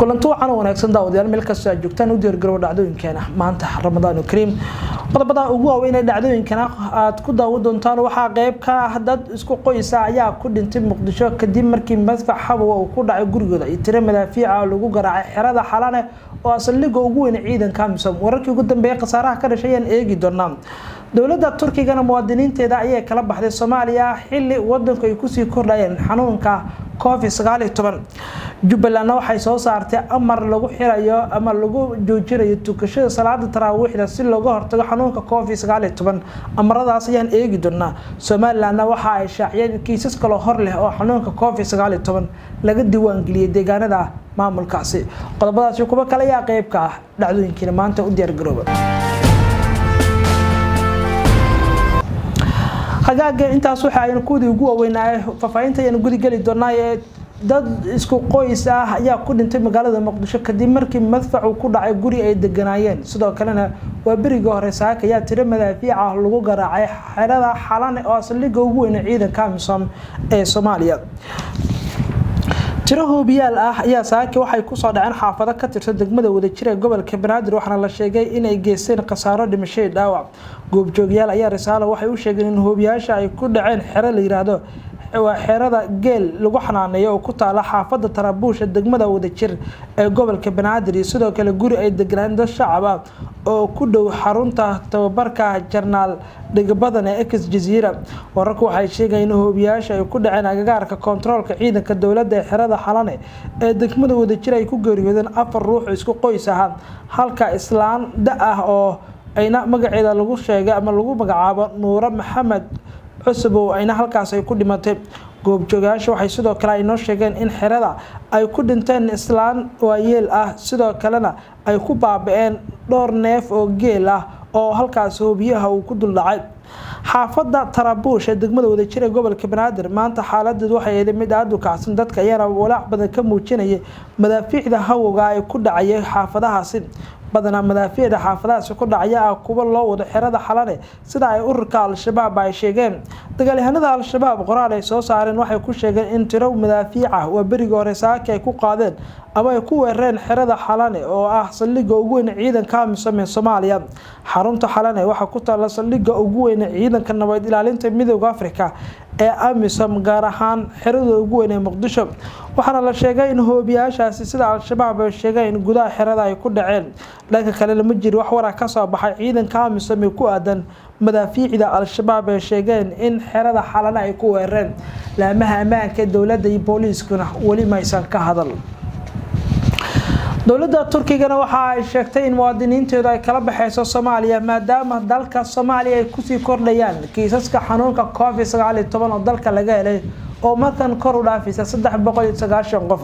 Kulanti wacan oo wanaagsan, daawadayaal, meel kastoo aad joogtaan, u diyaargarow dhacdooyinkeena maanta. Ramadaan Kariim. Qodobada ugu waaweyn ee dhacdooyinkana aad ku daawan doontaan waxaa qeyb ka ah: dad isku qoysa ayaa ku dhintay Muqdisho kadib markii madfac xabowa uu ku dhacay gurigooda, iyo tiro madaafiica lagu garaacay xerada Xalane oo saldhigga ugu weyn ciidanka AMISOM. Wararkii ugu dambeeyay khasaaraha ka dhashay ayaan eegi doonaa. Dowladda Turkigana muwaadiniinteeda ayay kala baxday Soomaaliya xilli wadanku ay kusii kordhayeen xanuunka COVID-19. Jubbalandna waxay soo saartay amar lagu xirayo ama lagu joojinayo tukashada salaada taraawiixda si looga hortago xanuunka COVID-19. Amaradaas ayaan eegi doonaa. Somalilandna waxa ay shaaciyeen kiisas kaloo hor leh oo xanuunka COVID-19 laga diiwaangeliyay deegaanada maamulkaasi. Qodobadaasi kuwo kale ayaa qeyb ka ah dhacdooyinkiina maanta, u diyaargarooba. Hagaaga, intaas waxa aynu kuwdii ugu waaweynaaye. Faahfaahinta ayaanu gudi geli doonaa. Ee dad isku qoys ah ayaa ku dhintay magaalada Muqdisho kadib markii madfac uu ku dhacay guri ay deganaayeen. Sidoo kalena waa berigii hore saaka ayaa tiro madaafiic ah lagu garaacay xerada Xalane oo saldhigga ugu weyn ciidanka AMISOM ee Soomaaliya. Tiro hoobiyaal ah ayaa saaki waxay kusoo dhaceen xaafado ka tirsan degmada Wadajir ee gobolka Banaadir, waxaana la sheegay inay geysteen khasaaro dhimasho iyo dhaawac. Goobjoogyaal ayaa Risaalo waxay u sheegeen in hoobiyaasha ay ku dhaceen xero la yiraahdo waa xerada geel lagu xanaaneeyo oo ku taala xaafada Tarabuusha degmada Wadajir ee gobolka Banaadir, iyo sidoo kale guri ay deganaan dad shacab ah oo ku dhow xarunta tababarka Jarnaal Dhigabadan ee Ex Jaziira. Wararku waxay sheegayeen in hoobiyaasha ay ku dhaceen agagaarka koontaroolka ciidanka dowladda ee xerada Xalane ee degmada Wadajir ay ku geeriyoodeen 4 ruux oo isku qoys ahaa, halka islaan da ah oo ayna magaceeda lagu sheegay ama lagu magacaabo Nuuro Maxamed Cusub oo ayna halkaas ay ku dhimatay. Goobjoogayaasha waxay sidoo kale ay noo sheegeen in xerada ay ku dhinteen islaan waayeel ah, sidoo kalena ay ku baaba'een dhowr neef oo geel ah oo halkaas hoobiyaha uu ku dul dhacay. Xaafadda Tarabuush ee degmada Wadajir ee gobolka Banaadir maanta xaaladeedu waxay ahayd mid aada u kacsan, dadka ayaana walaac badan ka muujinayay madaafiicda hawowga ay ku dhacayay xaafadahaasi. Badanaa madaafiicda xaafadahaasi ku dhacaya ah kuwa loo wado xerada Xalane, sida ay ururka Al-Shabaab ay sheegeen. Dagaalyahanada Al-Shabaab qoraal ay soo saareen waxay ku sheegeen in tiro madaafiic ah waa berigii hore saaki ay ku qaadeen ama ay ku weerareen xerada Xalane oo ah saldhigga ugu weyn ciidanka AMISOM ee Soomaaliya. Xarunta Xalane waxaa ku taalla saldhigga ugu weyn ciidanka nabad ilaalinta Midowga Afrika ee AMISOM, gaar ahaan xerada ugu weyn ee Muqdisho, waxaana la sheegay in hoobiyaashaasi, sida Al-Shabaab ay sheegeen, in gudaha xerada ay ku dhaceen. Dhanka kale, lama jiro wax warar ka soo baxay ciidanka AMISOM ee ku aadan madaafiicda Al-Shabaab ay sheegeen in xerada Xalane ay ku weerareen. Laamaha ammaanka dowladda iyo booliiskuna weli maysan ka hadal. Dowladda Turkigana waxa ay sheegtay in muwaadiniinteedu ay kala baxeyso Soomaaliya maadaama dalka Soomaaliya ay kusii kordhayaan kiisaska xanuunka COVID-19 oo dalka laga helay oo markan kor u dhaafaysa 390 qof.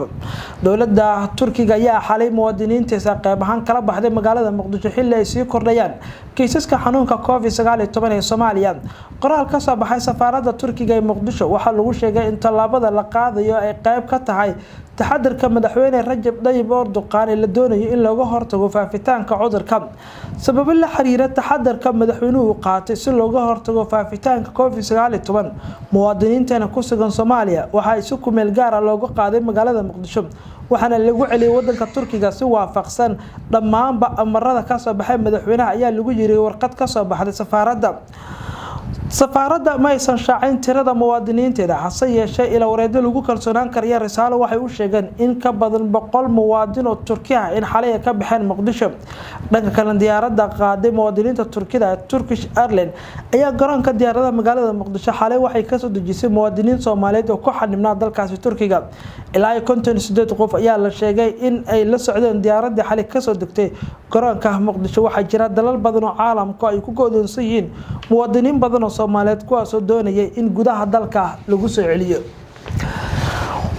Dowladda Turkiga ayaa xalay muwaadiniintiisa qeyb ahaan kala baxday magaalada Muqdisho xilli ay sii kordhayaan kiisaska xanuunka COVID-19 ee Soomaaliya. Qoraal ka soo baxay safaaradda Turkiga ee Muqdisho waxaa lagu sheegay in tallaabada la qaadayo ay qeyb ka tahay taxadarka madaxweyne Rajab Tayyip Erdogan ee la doonayo in looga hortago faafitaanka cudurka. Sababo la xiriira taxadarka madaxweynuhu qaatay si looga hortago faafitaanka COVID-19, muwaadiniintana ku sugan Soomaaliya waxaa si ku meel gaar ah looga qaaday magaalada Muqdisho, waxaana lagu celiyay wadanka Turkiga si waafaqsan dhammaanba amarada ka soo baxay madaxweynaha, ayaa lagu yiri warqad ka soo baxday safaaradda. Safaaradda ma aysan shaacin tirada muwaadiniinteeda, hase yeeshee ila wareedyo lagu kalsoonaan karaya Risaalo waxay u sheegeen in ka badan 100 muwaadin oo Turki ah in xalay ay ka baxeen Muqdisho. Dhanka kale, diyaaradda qaaday muwaadiniinta Turkida ee Turkish Airline ayaa garoonka diyaaradaha magaalada Muqdisho xalay waxay kasoo dejisay muwaadiniin Soomaaliyeed oo ku xanibnaa dalkaasi Turkiga. Ilaa iyo 58 qof ayaa la sheegay in ay la socdeen diyaaradii xalay kasoo degtay garoonka Muqdisho. Waxaa jira dalal badan oo caalamku ay ku go'doonsan yihiin muwaadiniin badan oo Soomaaliyeed, kuwaasoo doonayay in gudaha dalka lagu soo celiyo.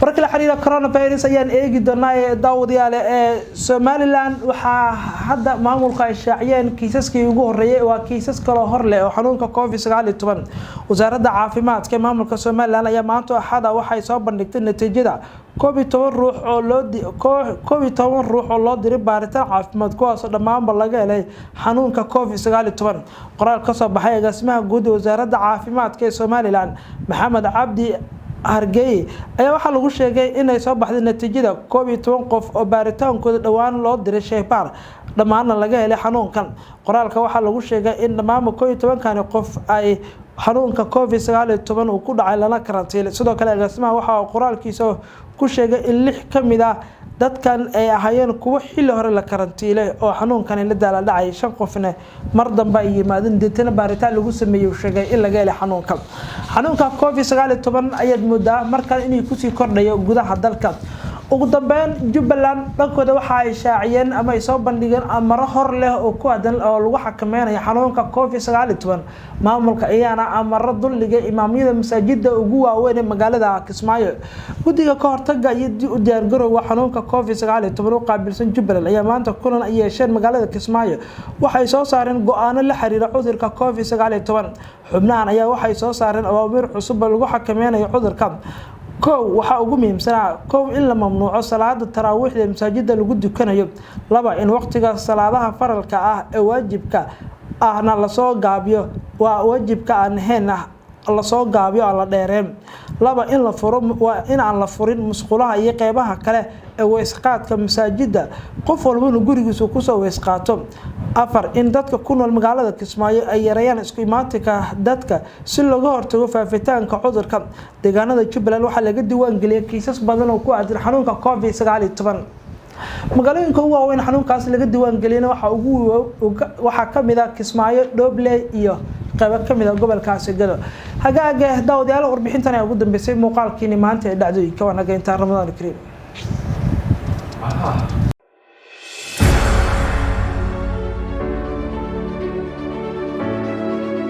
Wararka la xiriira coronavirus ayaan eegi doonaa ee daawadayaal. Ee Somaliland waxaa hadda maamulka ay shaaciyeen kiisaskii ugu horeeyay, waa kiisas kaloo hor leh oo xanuunka COVID-19. Wasaaradda caafimaadka ee maamulka Somaliland ayaa maanta Axada waxay soo bandhigtay natiijada 11 ruux oo loo diray baaritaan caafimaad, kuwaasoo dhammaanba laga helay xanuunka COVID-19. Qoraal kasoo baxay agaasimaha guud ee wasaaradda caafimaadka ee Somaliland, Maxamed Cabdi Hargey ayaa waxaa lagu sheegay inay soo baxday natiijada 11 qof oo baaritaankooda dhowaan loo diray sheybaar, dhammaanna laga helay xanuunkan. Qoraalka waxaa lagu sheegay in dhammaanba 11kani qof ay xanuunka Covid 19 uu ku dhacay lana karantiilay. Sidoo kale agaasimaha waxa uu qoraalkiisa ku sheegay in 6 ka mid ah dadkan ay ahaayeen kuwo xilli hore la karantiilay oo xanuunkani la daala dhacay, 5 qofna mar dambe ay yimaadeen, deetana baaritaan lagu sameeyey uu sheegay in laga helay xanuunka. Xanuunka Covid 19 ayaad moodaa markan inay kusii kordhayo gudaha dalka. Ugu dambeyn Jubbaland dhankooda waxa ay shaaciyeen ama ay soo bandhigeen amaro hor leh oo ku aadan oo lagu xakameynayo xanuunka Covid 19. Maamulka ayaana amaro duldhigay imaamyada masaajida ugu waaweyn ee magaalada Kismaayo. Guddiga ka hortagga iyo u diyaargarowga xanuunka Covid 19 u qaabilsan Jubbaland ayaa maanta kulan ay yeesheen magaalada Kismaayo. Waxay soo saareen go'aano la xiriira cudurka Covid 19. Xubnahan ayaa waxay soo saareen awaamiir cusub oo lagu xakameynayo cudurka. 1, waxaa ugu muhiimsanaa 1, in la mamnuuco salaada taraawiixda ee masaajida lagu dukanayo. 2, in waqtiga salaadaha faralka ah ee waajibka ahna lasoo gaabiyo, waa waajibka aan ahayn ah lasoo gaabiyo aan la dheereen. 2, in la furo, waa in aan la furin musqulaha iyo qeybaha kale ee weysqaadka masaajida, qof walba inuu gurigiisa kusoo weysqaato. 4, in dadka ku nool magaalada Kismaayo ay yareeyaan isku imaatinka dadka si looga hortago faafitaanka cudurka. Deegaanada Jubbaland waxaa laga diiwaan geliyay kiisas badan oo ku aadan xanuunka Covid 19. Magaalooyinka ugu waaweyn xanuunkaas laga diiwaan geliyana waxaa ka mid ah Kismaayo, Dhobley iyo qaybo ka mid ah gobolkaasi Gado. Hagaaga daawadayaal, warbixintan ayaa ugu dambeysay muuqaalkiini maanta ee dhacdooyinka. Waa naga intaa. Ramadaan Kariim.